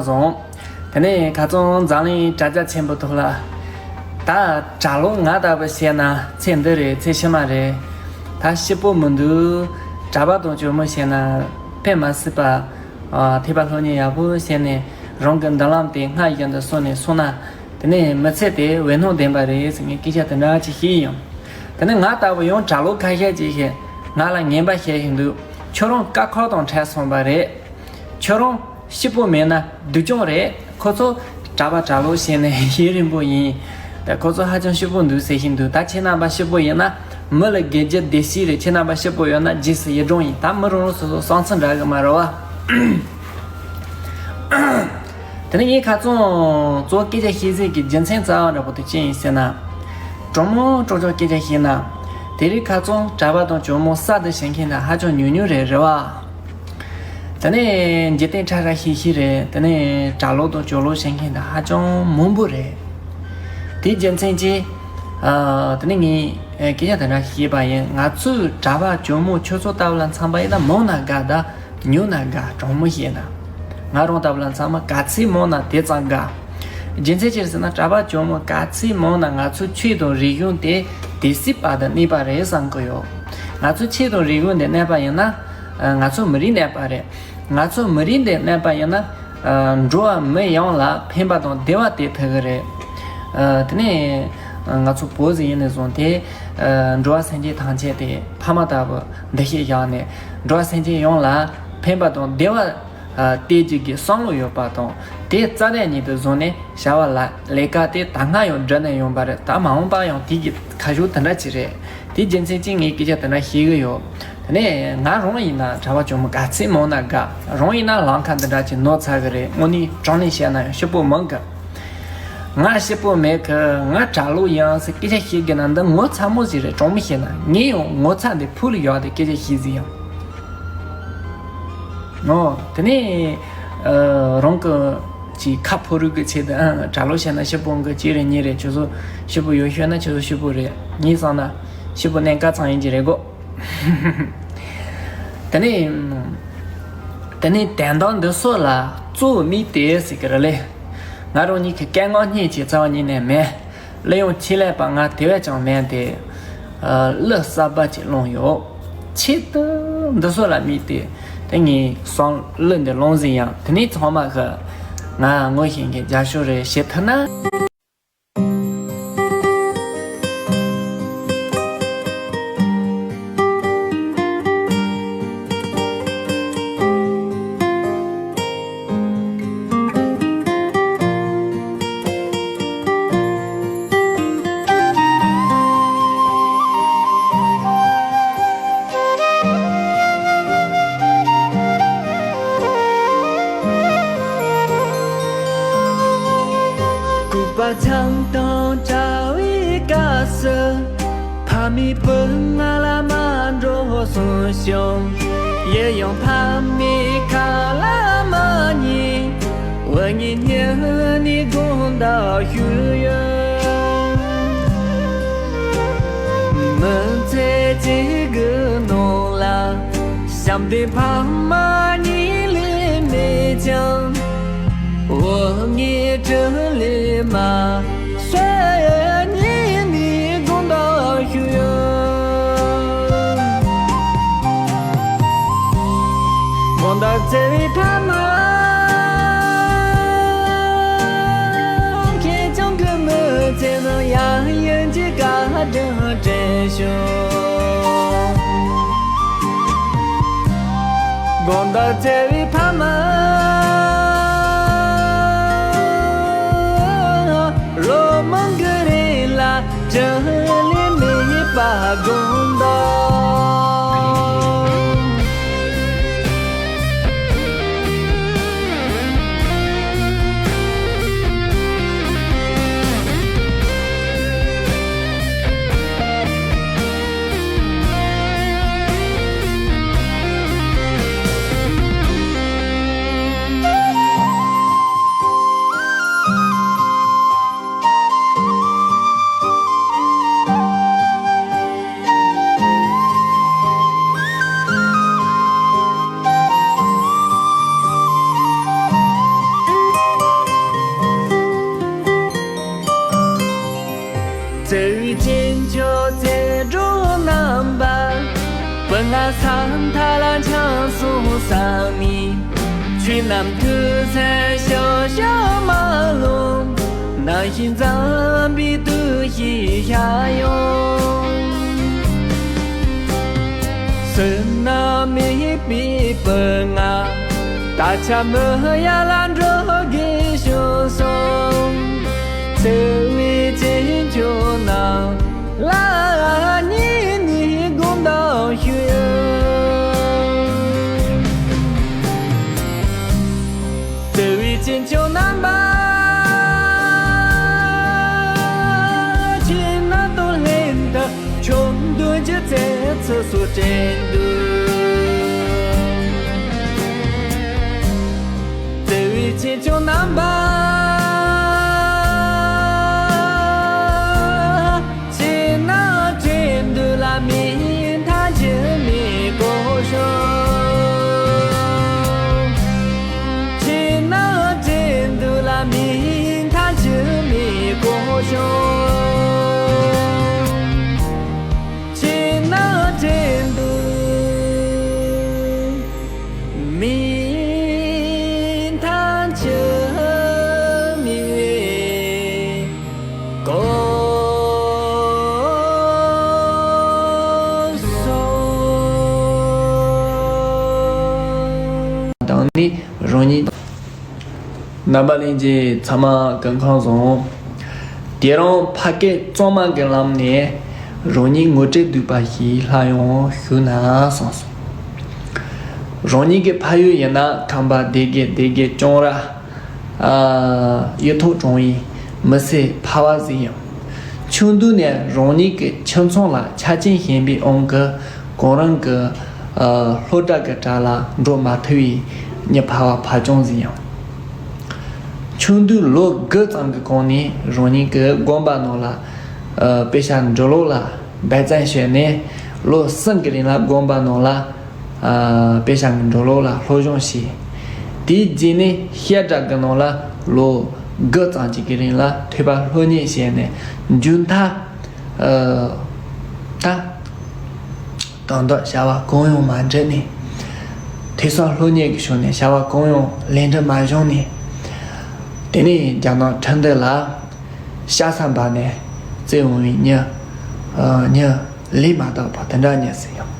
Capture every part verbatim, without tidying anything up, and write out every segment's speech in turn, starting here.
བཟང་། དེ་ནས་ཁ་སང་འཛམ་གླིང་དྲ་རྒྱ་ཆེན་པོ་ཐོག་ལ། ད་གྲྭ་ལོག་ང་ལྟ་བུ་བཤད་ན་ཚེ་འདི་རེད། ཚེ་ཕྱི་མ་རེད། ད་སྐྱིད་པོ་མི་འདུག་གྲྭ་པ་དང་ཇོ་མོ་བཤད་ན་ཕན་མ་སྲིད་པ། ཨ། ཐེག་པ་སློབ་གཉེར་ཡག་པོ་བྱས་ནས་རང་གི་མདུན་ལམ་དེ་སྔར་བཞིན་དུ་སོང་ནས་སོང་ན། དེ་ནས་མི་ཚེ་དེ་འོད་སྣང་ལྡན་པ་རེད་ཟེར་ངས་སྐད་ཆ་དེ་འདྲ་ཅིག་བཤད་ཡོང་། དེ་ནས་ང་ལྟ་བུ་ཡང་གྲྭ་ལོག་ཁ་ཤས་ཅིག་གིས་ང་ལ་ངན་པ་བཤད་བཞིན་འདུག་ཁྱོད་རང་དཀའ་ཁག་དང་འཕྲད་སོང་བ་རེད། ཁྱོད་རང་སྐྱིད་པོ་མེད་ན་སྡུག་ཅག་རེད། ཁོ་ཚོ་གྲྭ་པ་གྲྭ་ལོག་བྱས་ནས་ཡུན་རིང་པོ་ཡིན། ད་ཁོ་ཚོ་ཧ་ཅང་སྐྱིད་པོ་འདུག་ཟེར་བཞིན་འདུག་ད་ཁྱེད་རྣམ་པ་སྐྱིད་པོ་ཡིན་ན། མི་ལ་དགེ་རྒྱུ་སྡེ་སྲིད་རེད། ཁྱེད་རྣམ་པ་སྐྱིད་པོ་ཡོད་ན་རྗེས་སུ་ཡི་རང་ཡིན། ད་མི་རང་རང་སོ་སོ་བསམ་ཚུལ་འདྲ་གི་མ་རེད་བ། དེ་ནས་ངས་ཁ་སང་གཙོ་བོ་སྐད་ཆ་བཤད་ཟིན་གྱི་རྒྱུ་མཚན་རྩ་བ་འདྲ་པོ་དེ་ཅི་ཡིན་ཟེར་ན། གྲོགས་མོ་ཀྲོག་ཀྲོག་སྐད་ཆ་བཤད་ན། དེ་རིང་ཁ་སང་གྲྭ་པ་དང་ཇོ་མོ་ས་འདི་བྱེད་མཁན་དང་ཧ་ཅང་ཉུང་ཉུང་རེད། རེད་བ། དེ་ནས་འཇིག་རྟེན་ཁྲ་ཁྲ་ཤིག་ཤིག་རེད། དེ་ནས་གྲྭ་ལོག་དང་ཇོ་ལོག་བྱེད་མཁན་དང་ཧ་ཅང་མང་པོ་རེད། དེའི་རྒྱུ་མཚན་གྱིས། ཨ། དེ་ནས་ངས་སྐད་ཆ་དེ་འདྲ་ཞིག་བཤད་པ་ཡིན། ང་ཚོའི་གྲྭ་པ་ཇོ་མོ་ཁྱོད་ཚོ་ལྟ་བུ་ལ་མཚོན་པ་ཡིན་ན་མང་ན་དགའ། ད་ཉུང་ན་དགའ། དྲང་མོ་བཤད་ན། ང་རང་ལྟ་བུ་ལ་མཚོན་ན་ག་ཚད་མང་ན་དེ་ཙམ་དགའ། རྒྱུ་མཚན་ཅི་རེད་ཟེར་ན། གྲྭ་པ་ཇོ་མོ་ག་ཚད་མང་ན་ང་ཚོའི་ཆོས་དང་རིག་གཞུང་དེ་དེ་སྲིད་བར་དུ་གནས་པ་རེད་བསམ་གི་ཡོད། ང་ཚོའི་ཆོས་དང་རིག་གཞུང་དེ་གནས་པ་ཡིན་ན། ང་ཚོའི་མི་རིགས་གནས་པ་རེད། ང་ཚོའི་མི་རིགས་འདི་གནས་པ་ཡིན་ན། ཨ། འགྲོ་བ་མི་ཡོངས་ལ་ཕན་པ་དང་བདེ་བ་དེ་ཐོབ་གི་རེད། ཨ། དེ་ནས་ང་ཚོ་བོད་ཟིག་ཡིན་ནས་བཟུང་སྟེ། ཨ། འགྲོ་བ་སེམས་ཅན་ཐམས་ཅད་དེ་ཕ་མ་ལྟ་བུ་འདུ་ཤེས་བཞག་ནས། འགྲོ་བ་སེམས་ཅན་ཡོངས་ལ་ཕན་པ་དང་བདེ་བ། ཨ། སྟེར་རྒྱུ་གི་བསམ་བློ་ཡོད་པ་དང་། དེ་རྩ་བའི་ཉིད་དུ་བཟུང་ནས་བྱ་བ་ལ་ལས་ཀ་དེ་ད་སྔ་ཡང་བསྒྲུབས་ནས་ཡོང་བ་རེད། ད་མ་འོངས་པ་ཡང་དེ་གི་ཁ་ཕྱོགས་དེ་འདྲ་ཅིག་རེད། དེའི་རྒྱུ་མཚན་གྱིས་ངས་སྐད་ཆ་དེ་འདྲ་བཤད་གི་ཡོད། དེ་ནས་ང་རང་ཡིན་ན་གྲྭ་པ་ཇོ་མོ་ག་ཚད་མང་ན་དགའ། རང་ཡིན་ན་ལམ་ཁ་འདི་འདྲ་ཅིག་ནོར་ཚར་གི་རེད། དངོས་གནས་དྲང་གནས་བཤད་ན་ཡང་སྐྱིད་པོ་མང་གི། ང་སྐྱིད་པོ་མེད་གི། ང་གྲྭ་ལོག་ཡིན་ཟེར་སྐད་ཆ་བཤད་གི་ན་འདི་ངོ་ཚ་མོ་ཞིག་རེད། དྲང་མོ་བཤད་ན་ངས་ཡང་ངོ་ཚ་འདི་ཕུག་ལ་ཡོད་དེ་སྐད་ཆ་བཤད་ཟིན་ཡང་། ཨོ། དེ་ནས། ཨ། རང་གི་ཅིག་ཁ་ཕོ་རུས་ཀྱི་ཆེད་དུ། ཨ། གྲྭ་ལོག་བྱས་ན་སྐྱིད་པོ་འགི་གཅིག་རེ་གཉིས་རེ་ཁྱོད་ཚོ་སྐྱིད་པོ་ཡོད་ཤོད་ན་ཁྱོད་ཚོ་སྐྱིད་པོ་རེད། ངས་བསམ་ན་སྐྱིད་པོ་གནས་སྐབས་ཚང་ཡིན་གྱི་རེད་གོ། དེ་ནས། དེ་ནས་དོན་དག་འདི་ཚོ་ལ་གཙོ་བོ་དམིགས་ཏེ་ཟེར་གི་རེད་ལེ། ང་རང་ཉིད་ཀྱི་སྐད་ངག་སྙན་གྱི་རྩ་བ་ཉིད་ནས་མེད། གླུ་དབྱངས་ཆེད་ལས་པ་ང་དེ་བས་ཀྱང་མིན་ཏེ། ཨ། གླུ་གསར་པ་ཅིག་བླངས་ཡོད། ཆེད་དུ་འདི་ཚོ་ལ་དམིགས་ཏེ། དེ་ངས་བསམ། གླུ་འདི་བླངས་ཟིན་ཡང་། དེ་ནས་ཚང་མ་གིས་ང་ངོ་ཤེས་མཁན་རྒྱབ་སྐྱོར་རེ་བྱེད་ཐུབ་ན། སྐུད་པ་ཆང་དང་བྲལ་བའི་སྐབས་སུ། ཕ་མའི་བུ་ང་ལ་མ་འགྲོ་གསུངས་ཤིང་། ཡུལ་ཡང་ཕ་མའི་ཁ་ལ་མ་ཉན། འུ་གཉིས་གཉིས་ནས་དགོང་དག་བཞུགས་ཡོད། མི་ཚེ་གཅིག་གི་ནང་ལ། བྱམས་ལྡན་ཕ་མ་གཉིས་ལས་མེད་ཀྱང་། འུ་གཉིས་གྲི་ལས་མ་གསོད། གཉིས་ནས་དགོང་དག་བཞུགས་ཡོད། དགོང་དག་བརྩེ་བའི་ཕ་མ། ཁེར་རྐྱང་གི་མི་ཚེ་ནང་ཡང་ཡིན་གྱི་བཀའ་དྲིན་དྲན་ཞུ། དགོང་དག་བརྩེ་བའི་ཕ་མ། ལོ་མང་གི་རིང་ལ་བྲེལ་ལས་མེད་པ་དགོངས་དག། ལ་ས་མཐའ་ལ་འཆང་སོང་ས་ནི། ཆོས་རྣམས་ཐོས་ཚད་ཤོག་ཤོག་མ་ལོང་། ན་ཞིང་འཛམ་པའི་དུས་ཤིག་ཤར་ཡོང་། བསོད་ནམས་མེད་པའི་བུ་ང་། ད་ཆ་མི་ཡ་ལ་འགྲོ་དགོས་བྱུང་སོང་། བརྩེ་བའི་གཅེན་གཅུང་རྣམས་ལ་སྙིང་ནས་དགོངས་དག་ཞུ། བརྩེ་བའི་གཅེན་གཅུང་རྣམ་པ། ཁྱེད་རྣམ་དང་ལྷན་དུ་ཆོས་འདོན་གྱི་ཚེ་ཚུལ་སོགས་དྲན་འདུག། བརྩེ་བའི་གཅེན་གཅུང་རྣམ་པ། ཁྱེད་རྣམ་དྲན་འདུག་ལ་མིག་མཐའ་འཁྱོལ་མེད་སྐོར་ཞོག། ཁྱེད་རྣམ་དྲན་འདུག་ལ་མིག་མཐའ་འཁྱོལ་མེད་སྐོར་ཞོག། ཁྱེད་རྣམ་དྲན་འདུག་མིག་མཐའ་འཁྱོལ་མེད་སྐོར་ཞོག། དང་ནི་རང་ཉིད། རྣམ་པ་ལྷན་རྒྱས་ཚང་མ་སྐུ་ཁམས་བཟང་། དེ་རིང་ཕ་སྐད་གཙང་མ་གི་ལམ་ནས་རང་ཉིད་ངོ་སྤྲོད་བསྡུས་པ་ཞིག་སླར་ཡང་ཞུ་ན་བསམ་སོང་། རང་ཉིད་ཀྱི་ཕ་ཡུལ་ཡིན་ན་ཁམས་པ་སྡེ་དགེ། སྡེ་དགེ་ལྕང་ར། ཨ། གཡུ་ཐོག་གྲོང་ཡུལ་མི་སེར་ཕ་བ་ཟིག་ཡིན། ཆུང་དུས་ནས་རང་ཉིད་ཀྱི་ཁྱིམ་ཚང་ལ་ཆ་རྐྱེན་ཞན་པའི་དབང་གིས་གང་རུང་གི་ཨ། སློབ་གྲྭ་གི་གྲལ་ལ་འགྲོ་མ་ཐུབ་པའི་མྱི་ཕལ་བ་ཕལ་རྐྱང་ཟིག་ཡིན། ཆུང་དུས་ལོ་དགུ་ཙམ་གྱི་གོང་ནས་རང་ཉིད་ཀྱི་དགོན་པ་ནང་ལ་ཨ། དཔེ་ཆ་འབྲི་ཀློག་ལ་འབད་བརྩོན་བྱས་ནས་ལོ་གསུམ་གྱི་རིང་ལ་དགོན་པ་ནང་ལ་ཨ། དཔེ་ཆ་འབྲི་ཀློག་ལ་སློབ་སྦྱོང་བྱས། དེའི་རྗེས་ནས་བཤད་གྲྭ་གི་ནང་ལ་ལོ་དགུ་ཙམ་ཅིག་གི་རིང་ལ་ཐོས་པ་སློབ་གཉེར་བྱས་ནས་མཇུག་མཐར་ཨ། ད། དོན་དག་བྱ་བ་གང་ཡང་མ་འགྲུབ་ནས། ཐོས་བསམ་སློབ་གཉེར་གྱི་ཕྱོགས་ནས་བྱ་བ་གང་ཡང་ལས་འགྲུབ་མ་བྱུང་ནས། དེ་ནས་རྒྱ་ནག་ཁྲིན་ཏུའུ་ལ་ཤ་ཚ་འབར་ནས་བཙལ་འོང་བའི་མྱི། ཨ། མྱི་ལུས་མ་དག་པ་དེ་འདྲ་ཉིད་ཟིག་ཡོད།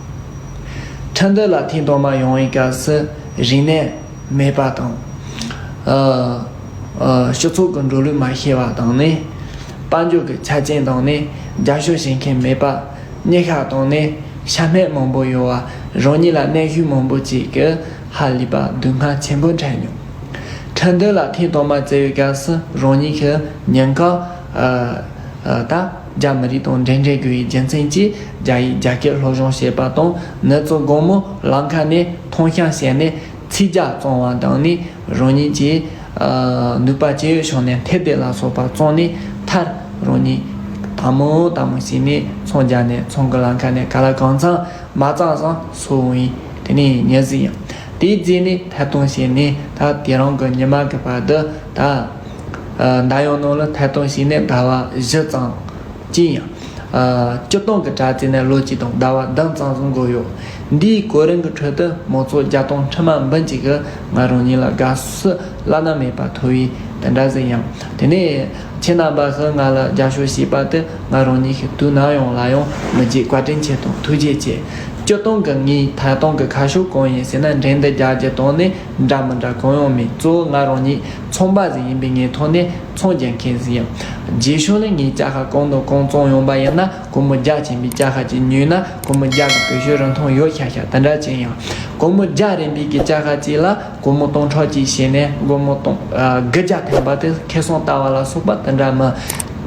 ཁྲིན་ཏུའུ་ལ་ཐེངས་དང་པོ་ཡོང་བའི་སྐབས་སུ་རིག་གནས་མེད་པ་དང་། ཨ། ཨ། སྤྱི་ཚོགས་ཀྱི་འགྲོ་ལུགས་མ་ཤེས་པ་དང་ནི། དཔལ་འབྱོར་གྱི་ཆ་རྐྱེན་དང་ནི་རྒྱབ་སྐྱོར་བྱེད་མཁན་མེད་པ། གཉིས་ཀ་དང་ནི་ཤ་མེད་མང་པོ་ཡོད་པ། རང་ཉིད་ལ་གནོན་ཤུགས་མང་པོ་བཅས་ཀྱིས་ཧ་ལས་པ་སྡུག་བསྔལ་ཆེན་པོ་འཕྲད་མྱོང་། ཁྲིན་ཏུའུ་ལ་ཐེངས་དང་པོ་བཙལ་བའི་སྐབས་སུ་རང་ཉིད་ཀྱི་ཉིན་གང་ཨ། ཨ། ད་རྒྱ་མི་རིགས་དང་འབྲེལ་འདྲིས་དགོས་པའི་རྒྱུ་མཚན་གྱིས་རྒྱ་ཡིག་རྒྱ་སྐད་སློབ་སྦྱོང་བྱེད་པ་དང་། ནུབ་ཕྱོགས་དགོང་མོ་ལམ་ཁ་ནས་ཐོང་ཤང་བྱས་ནས་ཚིག་རྒྱག་བཙོང་བ་དང་ནི། རང་ཉིད་ཀྱིས་ཨ། ནུས་པ་ཅི་ཡོད་བྱུང་ནས་མཐེབ་དེ་ལ་སོགས་པ་བཙོང་ནས། མཐར་རང་ཉིད་དལ་མོ་དལ་མོ་བྱས་ནས་ཚོང་རྒྱག་ནས་ཚོང་གི་ལམ་ཁ་ནས་ག་ལ་གང་འཚམ་མ་བཙོང་ཙང་སོང་བའི་དེ་ནས་མྱི་ཟིག་ཡིན། དེའི་རྗེས་ནས་ཐད་གཏོང་བྱས་ནས། ད་དེ་རིང་གི་ཉི་མ་གི་བར་དུ་ད་ཨ། འདམ་གཡོག་ནང་ལ་ཐད་གཏོང་བྱས་ནས་ཟླ་བ་བཞི་ཙམ་ཅི་ཡང་། ཨ། སྤྱིར་བཏང་གི་དྲ་ཚིགས་ནས་ལོ་གཅིག་དང་ཟླ་བ་བདུན་ཙམ་བཟོ་དགོས་ཡོད། འདིའི་གོ་རིམ་གྱི་ཁྲོད་དུ་མང་ཚོགས་བརྒྱ་དང་ཁྲི་མ་འབུམ་གཅིག་གིས་ང་རང་ཉིད་ལ་དགའ་བསུ་བླ་ན་མེད་པ་ཐོབ་པའི་དེ་འདྲ་ཟིག་ཡིན། དེ་ནས་ཁྱེད་རྣམ་པ་ཀྱིས་ང་ལ་རྒྱབ་སྐྱོར་བྱས་པ་དེ་ང་རང་ཉིད་ཀྱི་དུས་ནམ་ཡིན་ལ་ཡང་མི་བརྗེད། བཀའ་དྲིན་ཆེ་དང་ཐུགས་རྗེ་ཆེ། སྤྱིར་བཏང་གི་ངའི་ཐད་གཏོང་གི་ཁ་ཕྱོགས་གང་ཡིན་ཟེར་ན། འགྲན་བསྡུར་རྒྱག་རྒྱུ་དང་ནི་འདྲ་མི་འདྲ་གང་ཡང་མེད། གཙོ་བོ་ང་རང་ཉིད་ཚོང་པ་ཟིག་ཡིན་པའི་ངོས་ཐོག་ནས་ཚོང་རྒྱག་མཁན་ཟིག་ཡིན། རྗེས་ཕྱོགས་ནས་ངས་ཅ་ལག་གང་དང་གང་བཙོང་ཡོང་པ་ཡིན་ན། སྒོར་མོ་བརྒྱ་ཆེན་པོའི་ཅ་ལག་ཅིག་ཉོས་ན། སྒོར་མོ་བརྒྱ་གི་བེད་སྤྱོད་རིན་ཐང་ཡོད་ཤག་ཤག་དེ་འདྲ་ཅིག་ཡིན། སྒོར་མོ་བརྒྱ་རན་པའི་གི་ཅ་ལག་ཅིག་ལ་སྒོར་མོ་སྟོང་ཕྲག་གཅིག་བྱས་ནས་སྒོར་མོ་སྟོང་ཨ་དགུ་བརྒྱ་ཐེབས་པ་དེ་ཁེ་བཟང་ལྟ་བ་ལ་སོགས་པ་དེ་འདྲ་མིན།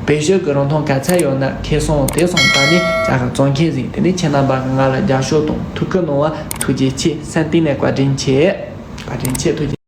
བེད་སྤྱོད་ཀྱི་རིན་ཐང་ག་ཚད་ཡོད་ན་ཁེ་བཟང་དེ་བཟུང་ལྟ་ནས་ཅ་ལག་བཙོང་མཁན་ཟིག། དེ་ནས་ཁྱེད་རྣམ་པ་ང་ལ་རྒྱབ་སྐྱོར་དང་ཐུགས་ཁུར་གནང་བ་ཐུགས་རྗེ་ཆེ། སེམས་གཏིང་ནས་བཀའ་དྲིན་ཆེ། བཀའ་དྲིན་ཆེ། ཐུགས་རྗེ།